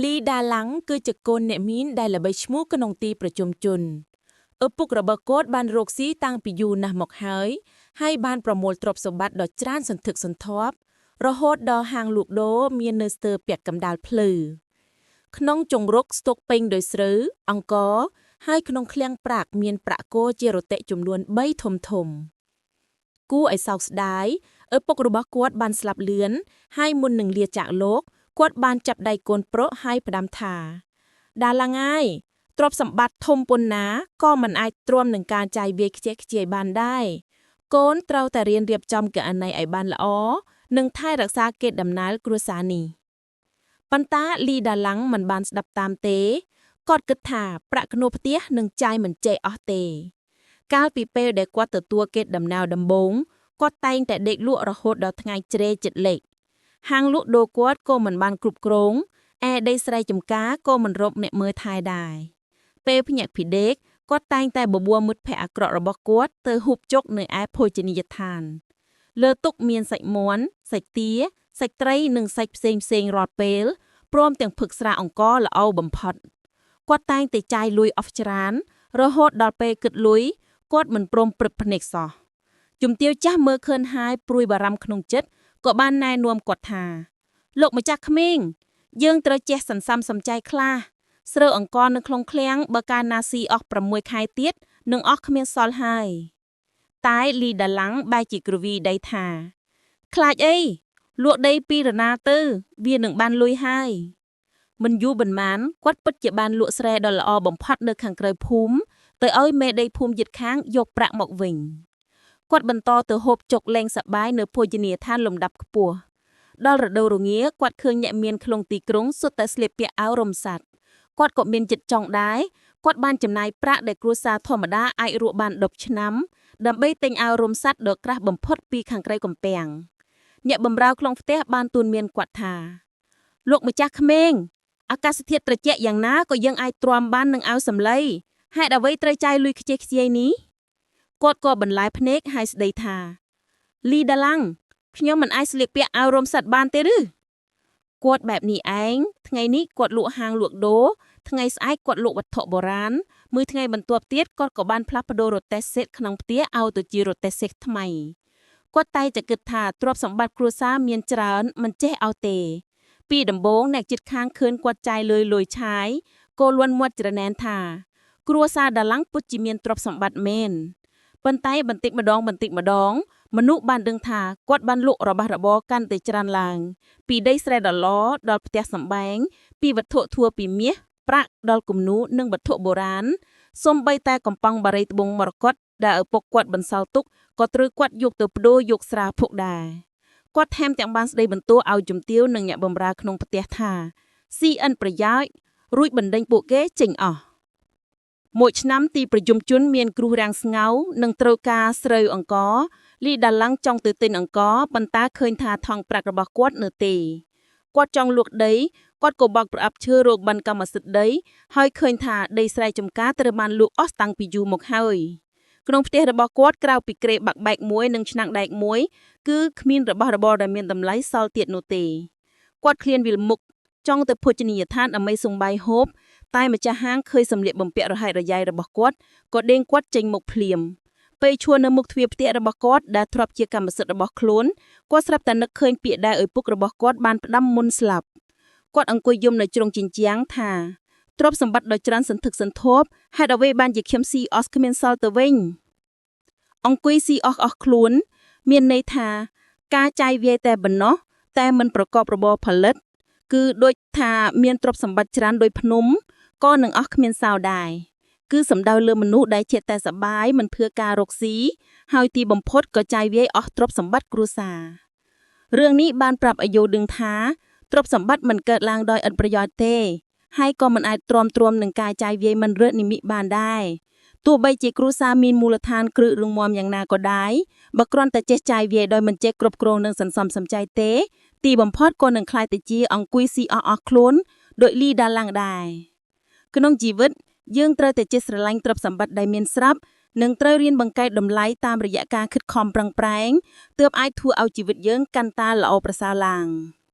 លីដាឡាំងគឺជាកូនអ្នកមានដែលល្បីឈ្មោះក្នុងទីប្រជុំជនឪពុករបស់គាត់បានរកស៊ីតាំងពីយូរណាស់មកហើយហើយបានប្រមូលទ្រព្យសម្បត្តិដ៏ច្រើនសន្ធឹកសន្ធាប់រហូតដល់ហាងលក់ដូរមាននៅស្ទើរពាក់កណ្ដាលផ្លូវក្នុងជង្រុកស្តុកពេញដោយស្រូវអង្ករហើយក្នុងឃ្លាំងប្រាក់មានប្រាក់គោជារតិចំនួន3ធំធំគួរឲ្យសោកស្ដាយឪពុករបស់គាត់បានស្លាប់លឿនហើយមុននឹងលាចាកលោក គាត់បានចាប់ដៃកូនប្រុសហើយផ្ដាំថាដាឡាងអើយទ្រព្យសម្បត្តិធំប៉ុណ្ណាក៏មិនអាចទ្រាំនឹងការចាយវាយខ្ជះខ្ជាយបានដែរកូនត្រូវតែរៀនរៀបចំគណនេយ្យឲ្យបានល្អនិងថែរក្សាកេរដំណែលគ្រួសារនេះប៉ុន្តែលីដាឡាំងមិនបានស្ដាប់តាមទេគាត់គិតថាប្រាក់ខ្នួរផ្ទះនឹងចាយមិនចេះអស់ទេ កាលពីពេលដែលគាត់ទទួលកេរដំណែលដំបូងគាត់តែងតែដេកលក់រហូតដល់ថ្ងៃជ្រេចិត្តលេខ ហាងលក់ដូរគាត់ក៏មិនបានគ្រប់គ្រងឯដីស្រែចម្ការក៏មិនរកអ្នកមើលថែដែរពេលភ្ញាក់ពីដេកគាត់តែងតែបបួលមិត្តភ័ក្តិអាក្រក់របស់គាត់ទៅហូបចុកនៅឯភោជនីយដ្ឋានលើតុមានសាច់មាន់សាច់ទាសាច់ត្រីនិងសាច់ផ្សេងផ្សេងរាល់ពេលព្រមទាំងផឹកស្រាអង្ករល្អបំផុតគាត់តែងតែចាយលុយអស់ច្រើនរហូតដល់ពេលគិតលុយគាត់មិនព្រមព្រឹបភ្នែកសោះជំទាវចាស់មើលឃើញហើយព្រួយបារម្ភក្នុងចិត្ត ក៏បានណែនាំគាត់ថា លោកម្ចាស់ក្មេងយើងត្រូវចេះសន្សំសំចៃខ្លះស្រូវអង្ករនៅក្នុងឃ្លាំងបើកាលណាស៊ីអស់6ខែទៀតនឹងអស់គ្មានសល់ហើយតែលីដាឡាំងបែរជាគ្រវីដីថា ខ្លាចអីលក់ដីពីរណាទៅ វានឹងបានលុយហើយមិនយូរប៉ុន្មានគាត់ពិតជាបានលក់ស្រែដ៏ល្អបំផុតនៅខាងក្រៅភូមិទៅឲ្យមេដីភូមិជិតខាងយកប្រាក់មកវិញ គាត់បន្តទៅហូបចុកលេងសប្បាយនៅភោជនីយដ្ឋានលំដាប់ខ្ពស់ដល់រដូវរងាគាត់ឃើញអ្នកមានក្នុងទីក្រុងសុទ្ធតែស្លៀកពាក់អាវរោមសត្វគាត់ក៏មានចិត្តចង់ដែរគាត់បានចំណាយប្រាក់ដែលគ្រួសារធម្មតាអាចរស់បាន10ឆ្នាំដើម្បីទិញអាវរោមសត្វដ៏ក្រាស់បំផុតពីខាងក្រៅកំពាំងអ្នកបម្រើក្នុងផ្ទះបានទូន្មានគាត់ថាលោកម្ចាស់ក្មេងអាកាសធាតុត្រជាក់យ៉ាងណាក៏យើងអាចទ្រាំបាននឹងអាវសម្លីហេតុអ្វីត្រូវចាយលុយខ្ជិះខ្ជាយនេះ គាត់ក៏បន្លាយភ្នែកហើយស្ដីថាលីដាឡាំងខ្ញុំមិនអាចស្លៀកពាក់អាវរោមសត្វបានទេឬគាត់បែបនេះឯងថ្ងៃនេះគាត់លក់ហាងលក់ដូរថ្ងៃស្អែកគាត់លក់វត្ថុបុរាណមួយថ្ងៃបន្ទាប់ទៀតគាត់ក៏បានផ្លាស់ប្ដូររទេះសេតក្នុងផ្ទះឲ្យទៅជារទេះសេះថ្មីគាត់តែតែគិតថាទ្រព្យសម្បត្តិគ្រួសារមានច្រើនមិនចេះឲ្យទេ ពីដំបូងអ្នកជិតខាងឃើញគាត់ចាយលុយលុយឆាយក៏លន់មាត់ច្រណែនថា គ្រួសារដាឡាំងពិតជាមានទ្រព្យសម្បត្តិមែន ប៉ុន្តែបន្តិចម្ដងបន្តិចម្ដងមនុស្សបានដឹងថាគាត់បានលក់របស់របរកាន់តែច្រើនឡើង ពីដីស្រែដ៏ល្អដល់ផ្ទះសម្បែងពីវត្ថុធ្វើពីមាសប្រាក់ដល់គំនូរនិងវត្ថុបុរាណសូម្បីតែកំប៉ុងបារីត្បូងមរកតដែលឪពុកគាត់បន្សល់ទុកក៏ត្រូវគាត់យកទៅប្ដូរយកស្រាភោគដែរគាត់ថែមទាំងបានស្ដីបន្ទោសឲ្យជំទាវនិងអ្នកបម្រើក្នុងផ្ទះថាស៊ីឥតប្រយោជន៍រួចបណ្ដេញពួកគេចេញអស់ មួយឆ្នាំទីប្រជុំជនមានគ្រោះរាំងស្ងៅនិងត្រូវការស្រូវអង្ករលីដាឡាំងចង់ទៅទិញអង្ករប៉ុន្តែឃើញថាថង់ប្រាក់របស់គាត់នៅទេគាត់ចង់លក់ដីគាត់ក៏បោកប្រអប់ឈើរកបានកម្មសិទ្ធិដីហើយឃើញថាដីស្រែចម្ការត្រូវបានលក់អស់តាំងពីយូរមកហើយក្នុងផ្ទះរបស់គាត់ក្រៅពីគ្រែបាក់បែកមួយនិងឆ្នាំងដែកមួយគឺគ្មានរបស់របរដែលមានតម្លៃសល់ទៀតនោះទេគាត់ឃ្លានវិលមុខចង់ទៅភោជនីយដ្ឋានដើម្បីសុំបាយហូប តែម្ចាស់ហាងឃើញសម្លៀកបំពាក់រហែករយ៉ៃរបស់គាត់ក៏ដេញគាត់ចេញមុខភ្លាមពេលឈួរនៅមុខទ្វារផ្ទះរបស់គាត់ដែលធ្លាប់ជាកម្មសិទ្ធិរបស់ខ្លួនគាត់ស្រាប់តែនឹកឃើញពាក្យដែលឪពុករបស់គាត់បានផ្ដាំមុនស្លាប់គាត់អង្គុយយំនៅជ្រុងជញ្ជាំងថាទ្រព្យសម្បត្តិដ៏ច្រើនសន្ធឹកសន្ធាប់ហេតុអ្វីបានជាខ្ញុំស៊ីអស់គ្មានសល់ទៅវិញអង្គុយស៊ីអស់អស់ខ្លួន មានន័យថាការចាយវាយតែប៉ុណ្ណោះតែមិនប្រកបរបរផលិត គឺដូចថាមានទ្រព្យសម្បត្តិច្រើនដូចភ្នំ ក៏នឹងអស់គ្មានសល់ដែរគឺសំដៅលើមនុស្សដែលចេះតែសបាយមិនធ្វើការរកស៊ីហើយទីបំផុតក៏ចាយវាយអស់ទ្រព្យសម្បត្តិគ្រួសាររឿងនេះបានប្រាប់ឲ្យយល់ដឹងថាទ្រព្យសម្បត្តិមិនកើតឡើងដោយឥតប្រយោជន៍ទេហើយក៏មិនអាចទ្រាំទ្រាំនឹងការចាយវាយមិនរើសនិមិបានដែរទោះបីជាគ្រួសារមានមូលដ្ឋានគ្រឹះរឹងមាំយ៉ាងណាក៏ដោយបើគ្រាន់តែចេះចាយវាយដោយមិនចេះគ្រប់គ្រងនិងសន្សំសំចៃទេ ទីបំផុតក៏នឹងក្លាយទៅជាអង្គុយស៊ីអស់អស់ខ្លួនដោយលីដាឡាំងដែរ ក្នុងជីវិតយើងត្រូវតែចេះស្រឡាញ់ទ្រព្យសម្បត្តិដែលមានស្រាប់និងត្រូវរៀនបង្កើតតម្លៃតាមរយៈការខិតខំប្រឹងប្រែងទើបអាចធ្វើឲ្យជីវិតយើងកាន់តែល្អប្រសើរឡើង។